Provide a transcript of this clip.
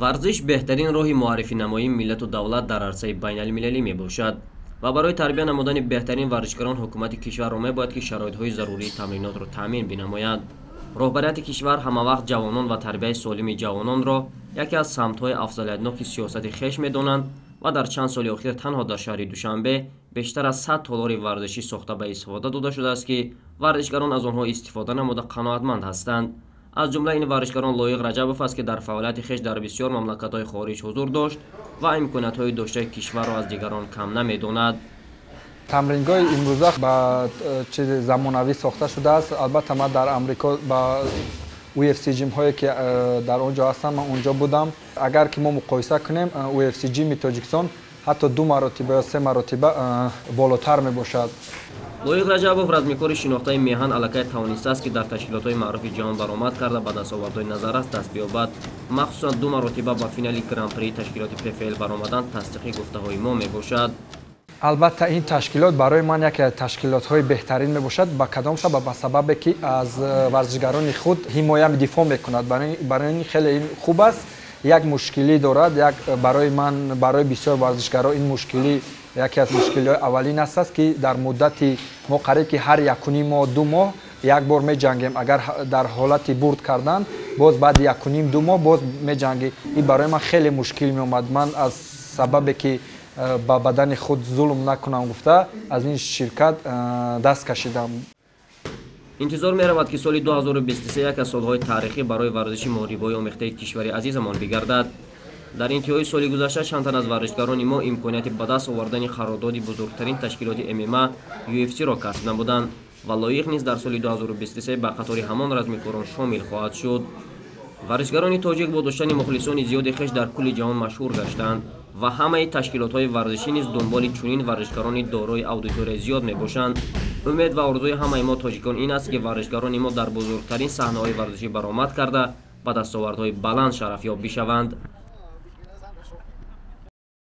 Варзиш беҳтарин роҳи муаррифинамоии миллату давлат дар арсаи байналмилалӣ мебошад ва барои тарбия намудани беҳтарин варзишгарон ҳукумати кишварро мебояд, ки шароитҳои зарурии тамринотро таъмин бинамояд. Роҳбарияти кишвар ҳамавақт ҷавонон ва тарбияи солими ҷавононро яке аз самтҳои афзалиятноки сиёсати хеш медонанд ва дар чанд соли охир танҳо дар шаҳри Душанбе бештар аз 100 толори варзишӣ сохта ба истифода дода шудааст, ки варзишгарон аз онҳо истифода намуда қаноатманд ҳастанд. Аз ҷумла ин варзишгарон Лоиқ Раҷабов аст, ки дар фаъолияти хеш дар бисёр мамлакатҳои хориҷ ҳузур дошт ва имкониятҳои доштаи кишварро аз дигарон кам намедонад. Тамрингоҳи имрӯза ба чизи замонавӣ сохта шудааст. Албатта, ман дар Амрико ба UFC gym ҳое, ки дар он ҷо ҳастам, ман онҷо будам. Агар ки мо муқоиса кунем, UFC gym и Тоҷикистон ҳатто ду маротиба ё се маротиба болотар мебошад. Лоиқ Раҷабов, размикори шинохтаи меҳан, аллакай тавонистааст, ки дар ташкилотҳои маъруфи ҷаҳон баромад карда, ба дастовардҳои назаррас даст биёбад. Махсусан ду маротиба ба финали гран-прии ташкилоти ПФЛ баромадан тасдиқи гуфтаҳои мо мебошад. Албатта, ин ташкилот барои ман яке аз ташкилотҳои беҳтарин мебошад. Ба кадом сабаб? Ба сабабе ки аз варзишгарони худ ҳимоя, дифоъ мекунад. Барои ин хеле ин хуб аст. Як мушкилӣ дорад, як барои ман, барои бисёр варзишгаро ин мушкилӣ яке аз мушкилиҳои аввалин аст, ки дар муддати мо қариб ки ҳар якуним моҳ, 2 моҳ як бор меҷангем. Агар дар ҳолати бурд кардан, боз баъди якуним, 2 моҳ боз меҷангӣ. Ин барои ман хеле мушкил меомад. Ман аз сабабе ки ба бадани худ зулм накунам гуфта, аз ин ширкат даст кашидам. Интизор меравад, ки соли 2023 як аз солҳои таърихӣ барои варзиши муҳорибаҳои омехтаи кишвари азизамон бигардад. Дар интиҳои соли гузашта чанд тан аз варзишгарони мо имконияти ба даст овардани қарордоди бузургтарин ташкилоти ММА UFC-ро касб намуданд ва Лоиқ низ дар соли 2023 ба қатори ҳамон размикорон шомил хоҳад шуд. Варзишгарони тоҷик бо доштани мухлисони зиёди хеш дар кулли ҷаҳон машҳур гаштанд ва ҳамаи ташкилотҳои варзишӣ низ дунболи чунин варзишгарони дорои аудиторияи зиёд мебошанд. Умед ва орзуи ҳамаи мо тоҷикон ин аст, ки варзишгарони мо дар бузургтарин саҳнаҳои варзишӣ баромад карда, ба дастовардҳои баланд шарафёб бишаванд.